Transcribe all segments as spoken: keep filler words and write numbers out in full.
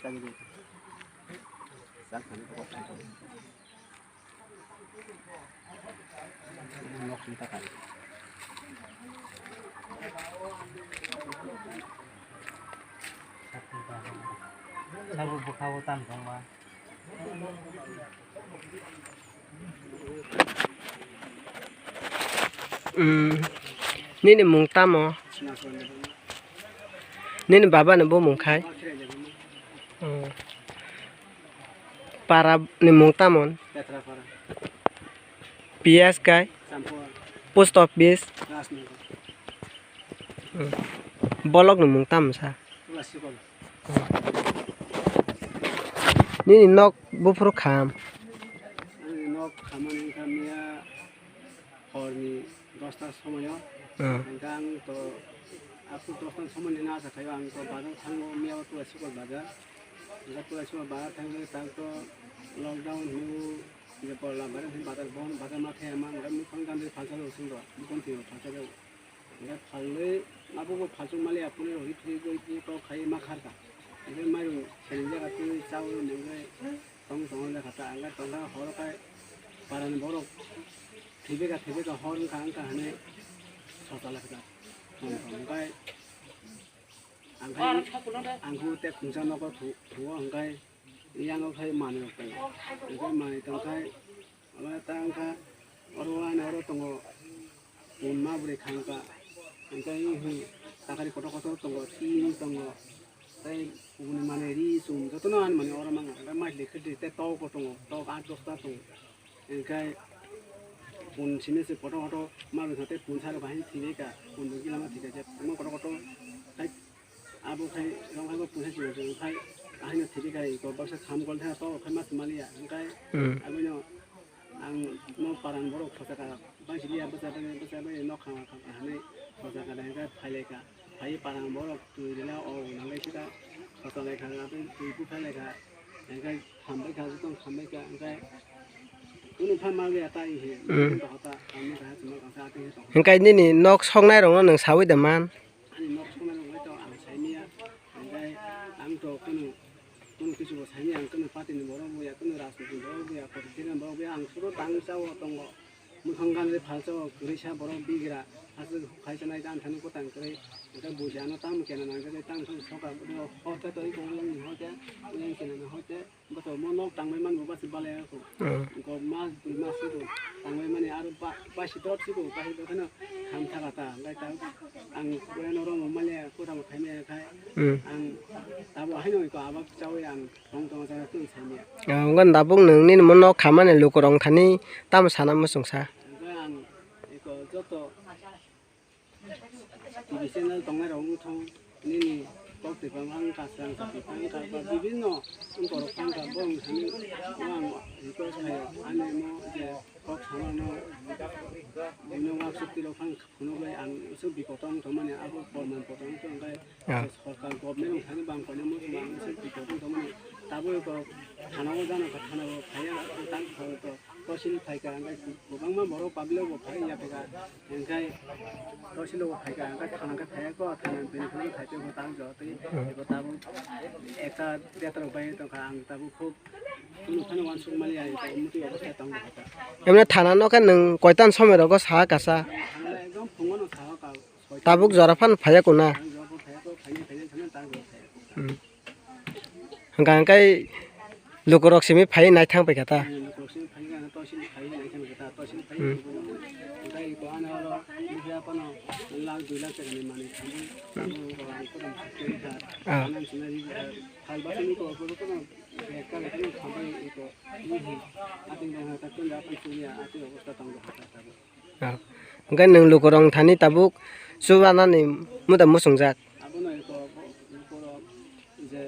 Sabo bwkha o tam thangma. Nini mung tamo? Nini baba ni bumung khai? Para ni mung tamon? P S kai? Post office? Bolok ni mung tam sa? Nini nok buphuru kham? Ani nok khamani wngkha miya horni dosta somoyo. Hwnkhe ang to aswk dosta somoni na asa khaio, ang to bazar thango, miya o tuwa sikol bazar. Hwnkhe tuwa sikol bazar thangwi tak to lockdown hinwi je porla bazar, bazar bon, bazar ma thaya ma, hwnkhe mukhang gandri phalsa rw sung rw, mukhang thwi phalsa rw. Hwnkhe phalwi abobo phalsuk maliya, phunui rw ri thwi gwi thwi kok khai ma kharkha. Hwnkhe mairum seni jaga twi chaui mungwi tong tong lekha ta, hwnkhe tongkha horo khai parani borok thwibekha, thwibekha hor wngkha, wngkha hwnwi socha lekha ta. Tong tong hwnkhe ang khai, ang khu tei khungsa nogo thu-, thuo hwnkhe yango khai manwi rok tongo. Hwnkhe manwi tongkhai, omo ta wngkha oro ani oro tongo. Pun ma bwrwi kha wngkha, hwnkhe takari kotor kotor tongo, tin tongo, tei kubuni manwi ri chum jotono ani manwi oro mangkha, hwnkhe mai lekhe di tei tok bo tongo, tok aat dosta tongo, hwnkhe pun simi se kotor kotor ma bwrwi kha tei pun sari bahai thwibaikha, pun bo gila ma thwikha je tongma kotor kotor tei. Abo khai rong hai bo pungsa chwng chwng khai ahai no thidi khai ko baksa kham gol tha to khai mas maliya hwnkhe. Hmm. Aboni ang no parang borok khosa ka bang sili ya bwsa bai bwsa bai nok khama khama hanai khosa ka dai hwnkhe phai lai kha phai parang borok twi rila o nang lai sita khosa lai kha aboni twi buphai lai kha hwnkhe khambai kha jotong khambai kha hwnkhe kunu pha ma ya ta ihe. Hmm. Hota ang no kha chuma kha ati he tong. Hwnkhe nini nok soknai rok no nwng sawi da man? Ani nok songna rok bai to ang sai manya, hwnkhe ang to kunu, kunu kisu bo sai manya, ang kunu party ni borok bo ya, kunu rajniti borok bo ya, politician borok bo ya, ang suro tang chao tongo. Mukhang ganle phalsa o kwrwisa borok bigra, aswk khaisa nai dan thani kwtang kwrwi, hwnkhe buji ano tamo kena nang khe tang thang soka, hote to iko ulang ni hote, ulang kena ni hote. Boto mo nok tangbai manbo basi balai ako. Hmm. Ko mas dui mas siko tangbai mani aro ba-, basi drop siko, basi drop kheno kham thaka ta. Hwnkhe ta ang kore no romo male kota mo khaimaya khai. Hmm. Ang abo haino ko abak chawi ang tong tong jana tun saimaya. Ah, wngkha tabuk nwng nini mo nok khamani lukurok thani tamo sana muchungsa? Hwnkhe ang iko joto T V channel tongnai rok wngthong nini kok twi pang ang kasang sa twi pang ka ba bibinno wngkorok pang ka bo wng thani ang request khaio ani mo je kok samano bino waksuk twi rok phang phunuk lai ang se bipot wng thangmani abo porman poto wng thang khe Ah. Sorkar government wng thani bang koina mo ang se bipot wng thangmani tabo ko thana o jana kha thana o phaiya tang kha to. Tosil phaikha, hwnkhe kwbangma borok public bo phai ya phaikha, hwnkhe tosil bo phaikha, hwnkhe thana khe phaiya kho, thana bini phano phaitwi bo tang jotwi, ebo tabuk ekta betorok bai tongkha, ang tabuk khub kunu phano uansuk maliya, eko muti obosthai tong kha. Emne thana no khe nwng koitan somoi rogo sa kasa? Thana ekdom phungo no sa kha, soita. Tabuk jora phano phaiya kuna? Ang jora phano phaiya kho, phaini phaini thana tang jora phaiya kho. Hmm. Hwnkha hwnkhe lukurok simi phaiwi naithang paikha ta? Lukurok simi phaiwi naithang paikha ta, toisini phaiwi naithang paikha ta, toisini phaiwi. Hmm. Hwnkhe iko ano oro nukya phano lakh dui lakh takani manwi thangwi tabuk rang kwrwng kha. Ah. Ano simi ri, ah, phalbasani iko oro kono bag kari kono khambai iko. Atwng dong ha ta tun da phai chuya atwng obostha tong ha ta tabuk. Ah. Hwnkhe nwng lukurok thani tabuk chubanani muda muchungjak? Abono iko bo-, borok je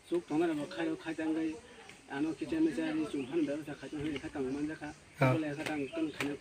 chuk tongnai rokno khaio, khai tangwi ano kicha micha ri chum phano bebasa khai tong hwnwi khai tongmani jakha. Ah. Bole kha tang tong khaina.